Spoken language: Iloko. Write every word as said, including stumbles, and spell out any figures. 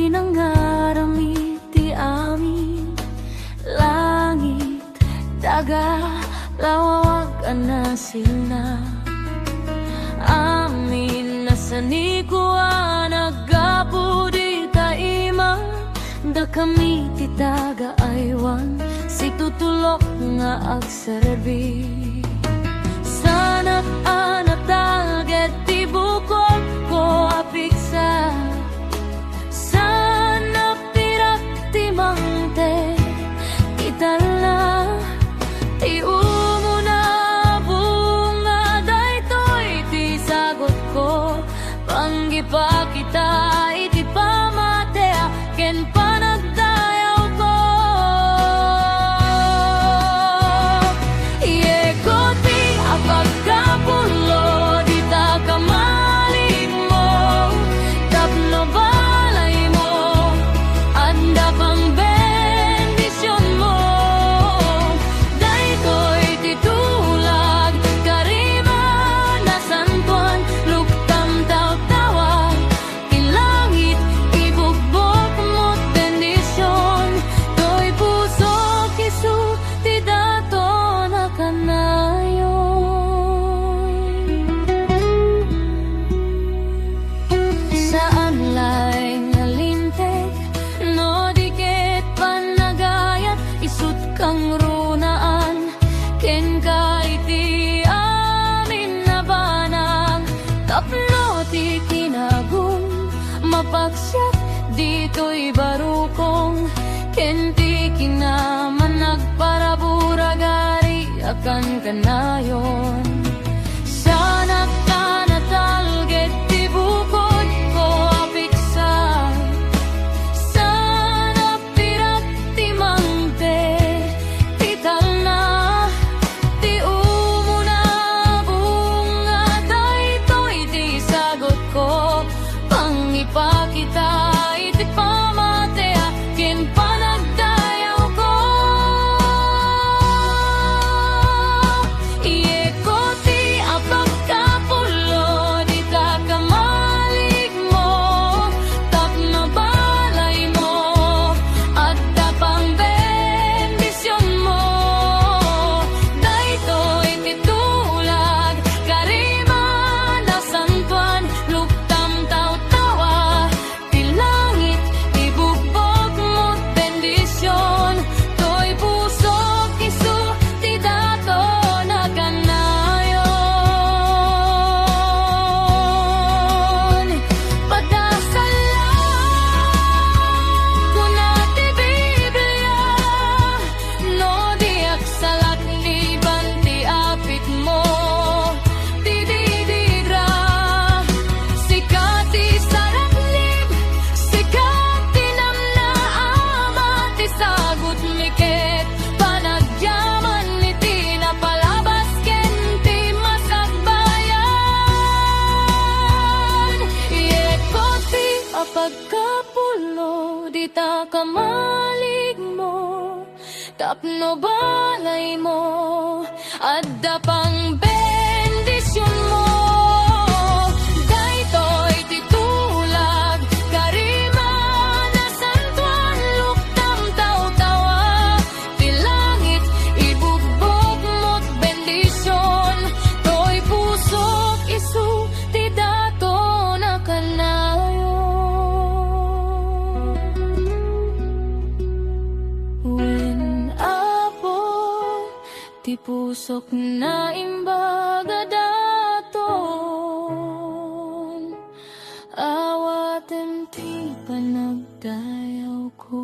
Nangngaramid ti amin, langit, daga, lawawag a nasilna. Amin a sanikuan a gapu dita ima, dakami ti taga-aywan, situtulok nga agserbi. Sanak a natalged ti bukod ko a pigsa. Saan a pirak ti mangted ti talna, ti umuna bunga, daytoy ti sagutko. Pangipakita iti pamatiak ken panagdayawko. Yeko ti apagkapullo dita kamaligmo, tapno balaymo, adda pang bendisionmo. Daytoy ti tulag, karima, nasantoan, luktam, tawtawa. Ti langit, ibugbog mo't bendision. Toy pusok isu ti daton a kanayon. Saan laeng nga linteg, no di ket panagayat, isut' kangrunaan kenka iti amin a banag, tapno ti kinagum mapaksiat ditoy barukong, ken ti kinamanagparabur agari a kankanayon. Sanak a natalged ti bukodko a piksa. Saan a pirak ti mangted ti talna, ti umuna bunga, daytoy ti sagutko. Pangipakita iti pamatiak ken panagdayawko. Yeko ti apagkapullo dita kamaligmo, tapno balaymo, adda pang bendisionmo. Daytoy ti tulag, karima, nasantoan, luktam, tawtawa. Ti langit, ibugbog mo't bendision. Toy pusok isu ti daton a kanayon. Padasal la, kuna ti Biblia, no diak salakniban ti apitmo, ti didigra. Sika ti salaknib, sika ti namnaama, ti sagutmi ket panagyaman iti napalabas ken ti masakbayan. Yeko ti apagkapullo dita kamaligmo, tapno balaymo, adda pang bendisionmo. Daytoy ti tulag, karima, nasantoan, luktam, tawtawa. Ti langit, ibugbog mo't bendision. Toy pusok isu ti daton a kanayon. Wen, Apo, ti pusok naimbag a daton, awatem ti panagdayawko.